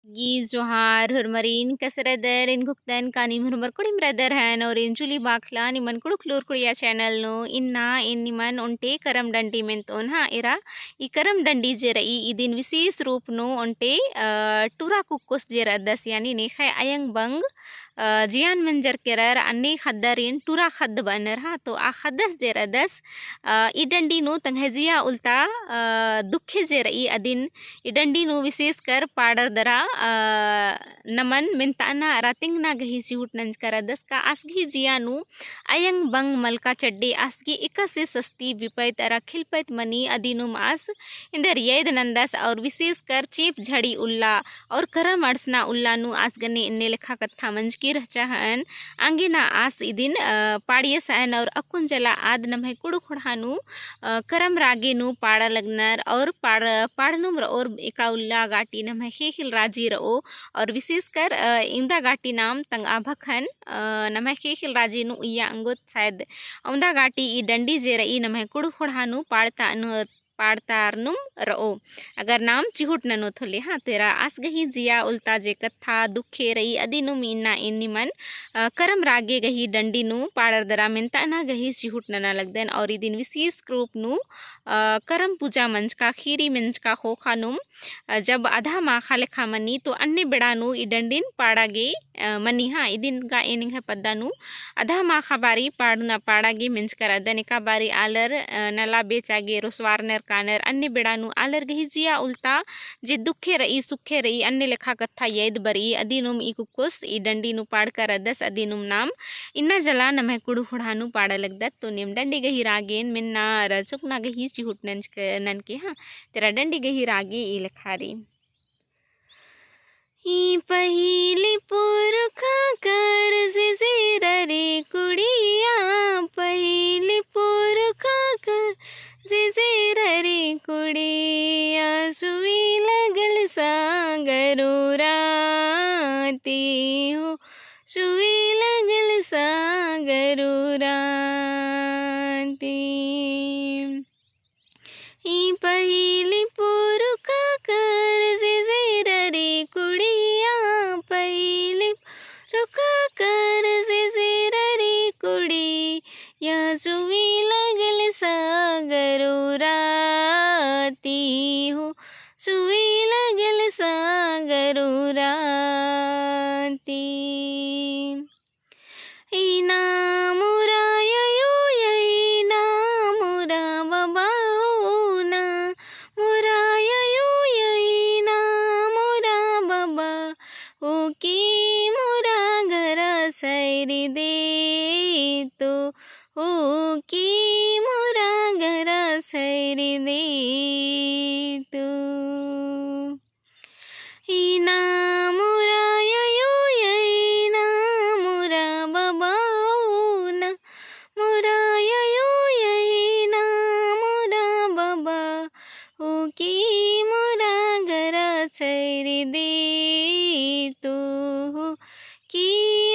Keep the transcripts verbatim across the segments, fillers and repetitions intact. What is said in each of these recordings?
गही जोहार, होरमरिन कस रअदर, एन घुक्तन का नीम होरमर कुड़िम रअदर हन, और एन जुली बाखला निमन कुँड़ुख़ लूर कुड़िया channel नू। इन्ना एन निमन ओन्टे करम डंडी मेन्तओन हाँ। एरा ई करम डंडी जे रई, इदिन विशेष रूप नू ओन्टे, अ, टुरा कुक्कोस जे रअदस, यानी नेख़य अयंग बंग, अ, जियान मंजर केरर अन्ने ख़द्दारिन टुरा ख़द्द बअनर हाँ। तो आ ख़द्दस जे रअदस, अ, ई डंडी नू तंग्है जिया उल्ता, अ, दुखे जे रई अदिन ई डंडी नू विशेषकर पाड़र दरा, अ, नमन मेन्तअना अरा तिंगना गही चिहुट नंजका रअदस का आस गही जिया नू अयंग बंग मलका चड्डे आस गही एकासे सस्ती बिपैत अरा खिलपैत मनी अदिनुम आस एन्देर यैद नन्दस और विशेषकर चेंप झड़ी उल्ला और करम अंड़सना उल्ला नू आस गने एन्ने लेखा कत्था मंजकी रहचा हअन। आंगे ना आस इदिन, अ, पाड़ियस हअन और अक्कुन जला आद नम्है कुँड़ुख़ ख़ोंड़हा नू, अ, करम रागे नू पाड़ा लगनर और पाड़-, पाड़नुम रओर एका उल्ला गाटी नम्है ख़ेख़ेल राजी रओ और विशेषकर, अ, इवंदा गाटी नाम तंगआ भखन, अ, नम्है ख़ेख़ेल राजी नू उइया ओंगोत शायद अवंदा गाटी ई डंडी जे रई नम्है कुँड़ुख़ ख़ोंड़हा नू पाड़ता नू पाड़तारनुम रओ। अगर नाम चिहुट ननोत होले हाँ, तो एरा आस गही जिया उल्ता जे कत्था दुखे रई अदिनुम इन्ना एन निमन, अ, करम रागे गही डंडी नू पाड़र दरा मेन्तअना गही चिहुट नना लगदन और इदिन विशेष रूप नू, अ, करम पूजा मंजका ख़ीरी मंजका ख़ोख़ा नुम, अ, जब अधा माख़ा लेखा मनी तो अन्ने बेड़ा नू ई डंडिन पाड़ा गे अ, मनी हाँ, इदिन गा एन एंग्है पद्दा नू अधा माख़ा बारी पाड़ना पाड़ा गे मेंजका रअदन। एका बारी आलर, अ, नला बेचा गे रोसवारनर कानर, अन्ने बेड़ा नू आलर गही जिया उल्ता जे दुखे रई, सुखे रई, अन्ने लेखा कत्था यैद बरई, अदिनुम ई कुक्कोस ई डंडी नू पाड़का रअदस, अदिनुम नाम इन्ना जला नम्है कुँड़ुख़ ख़ोंड़हा नू पाड़ा लगदत। तो नीम डंडी गही रागेन मेन्ना अरा चोकना गही चिहुट ननके, ननके हाँ, तेरा डंडी गही रागे ई लेखा रई। ई पहिली पुरखा कर जिजिर रे कुड़िया, पहिली पुरखा कर जिजिर रे कुड़िया, सुई लगल साँगर राती हो, सुई लगल साँगर राती। ई पहिली पुरखा कर जिजिर रे कुड़िया, पहिली पुरखा कर जिजिर रे कुड़िया, सुई लगल साँगर राती हो, सुई लगल साँगर राती। ई ना मोरा ययो, ई ना मोरा बबा, ओ ना मोरा ययो, ई ना मोरा बबा, ओ की मोरा घरा सैरी दे तो, ओ की मोरा घरा सैरी दे तो। ई ना मोरा ययो, ई ना मोरा बबा, ओ ना मोरा ययो, ई ना मोरा बबा, ओ की मोरा घरा सैरी दे तो हो, की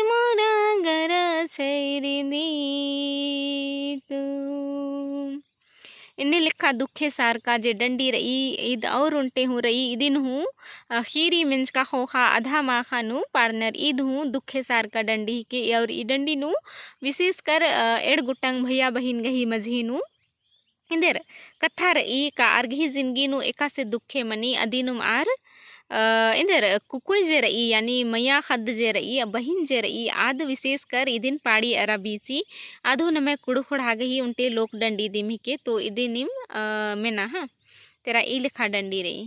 मोरा घरा सैरी दे तो। एन्ने लेखा दुखे सारका जे डंडी रई, ईद और ओन्टे हूँ रई, इदिन हूँ, अ, ख़ीरी मेंजका ख़ोख़ा अधा माख़ा नू पाड़नर, ईद हूँ दुखे सारका डंडी हिके, और ई डंडी नू विशेषकर, अ, एंड़ गुट्टंग भैया बहिन गही मझी नू एन्देर कत्था रई का आर गही जिनगी नू एकासे दुखे मनी अदिनुम आर अ, एन्देर कुकोय जे रई, यानी मया ख़द्द जे रई, बहिन जे रई, आद विशेषकर इदिन पाड़ी अरा बीची, आद हूँ नम्है कुँड़ुख़ ख़ोंड़हा गही ओन्टे लोक डंडी दिम हिके, तो इदिनिम, अ, मेना हाँ। तेरा ई लेखा डंडी रई।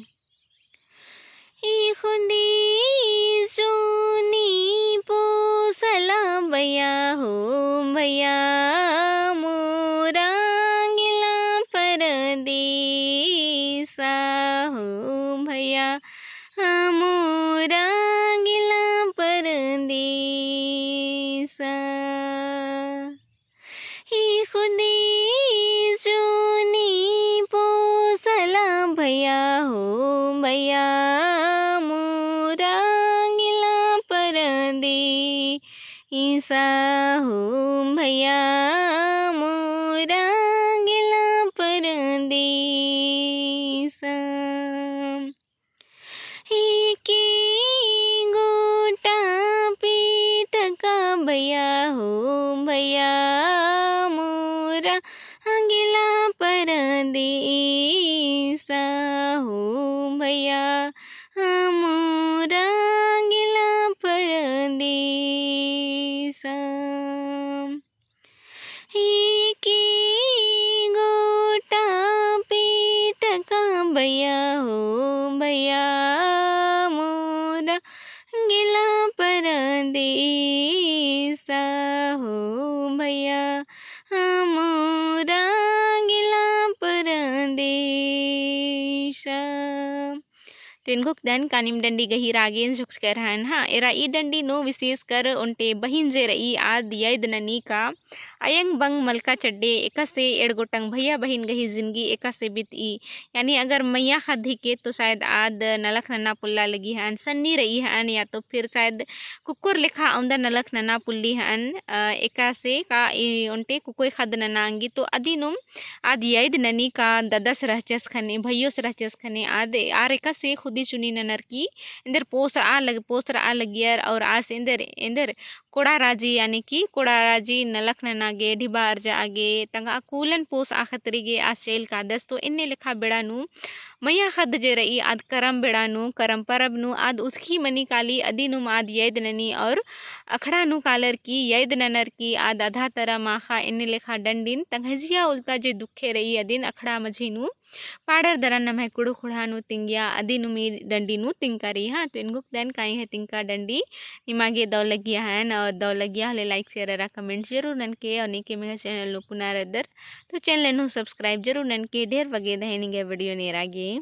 ई खुदी जोनी पोसला बया हो भया, मोरा गेला परदेसा हो भया, मोरा गेला परदेसा। ई खुदी जोनी पोसला भया हो भया, मोरा गेला परदेसा हो भया, मोरा गेला परदेसा। एके तो एन घोख दन का नीम डंडी गही रागेन झुकचकर हन। हाँ, एरा ई डंडी नू विशेषकर ओन्टे बहिन जे रई आद यैद ननी का अयंग बंग मलका चड्डे एकासे एड़ गोटंग भैया बहिन गही जिनगी एकासे बितई। यानी अगर मइय्याँ ख़द्द हिके तो शायद आद नलख नना पोल्ला लगी हन, सन्नी रई हन या तो फिर शायद कुक्कोर लेखा औंदा नलख नना पोल्ली हन, अ, एकासे का ई ओन्टे कुक्कोय ख़द्द नना अंगी तो अदिनुम आद यैद ननी का ददस रहचस ख़ने, भैयोस रहचस ख़ने, आद आर एकासे खुदी चुनी ननर की एन्देर पोसरआ लग-, पोसरआ लगियर और आस एन्देर, एन्देर कोड़ा राजी यानी कि कोड़ा राजी नलख नना गे, ढिबा अर्जआ गे, तंगआ कूलन पोसआ खतरी गे आस चइल कादस। तो एन्ने लेखा बेड़ा नू मइय्याँ ख़द्द जे रई आद करम बेड़ा नू, करम परब नू आद उतखी मनी काली अदिनुम आद यैद ननी और अखड़ा नू कालर की यैद ननर की आद अधा तरा माख़ा एन्ने लेखा डंडिन तंग्है जिया उल्ता जे दुखे रई अदिन अखड़ा मझी नू पाड़र दरा नम्है कुँड़ुख़ ख़ोंड़हा नू तिंगिया अदिनुम ई डंडी नू तिंका रई। हाँ, तो एन घोख दन का इहे तिंका डंडी निमा गे दव लगिया हन और दव लगिया होले like share अरा comment जरूर ननके और नीके मेंगा channel नू पुना रअदर तो channel नू subscribe जरूर ननके। ढेर बग्गे दहें निंग्है video नेरा गे।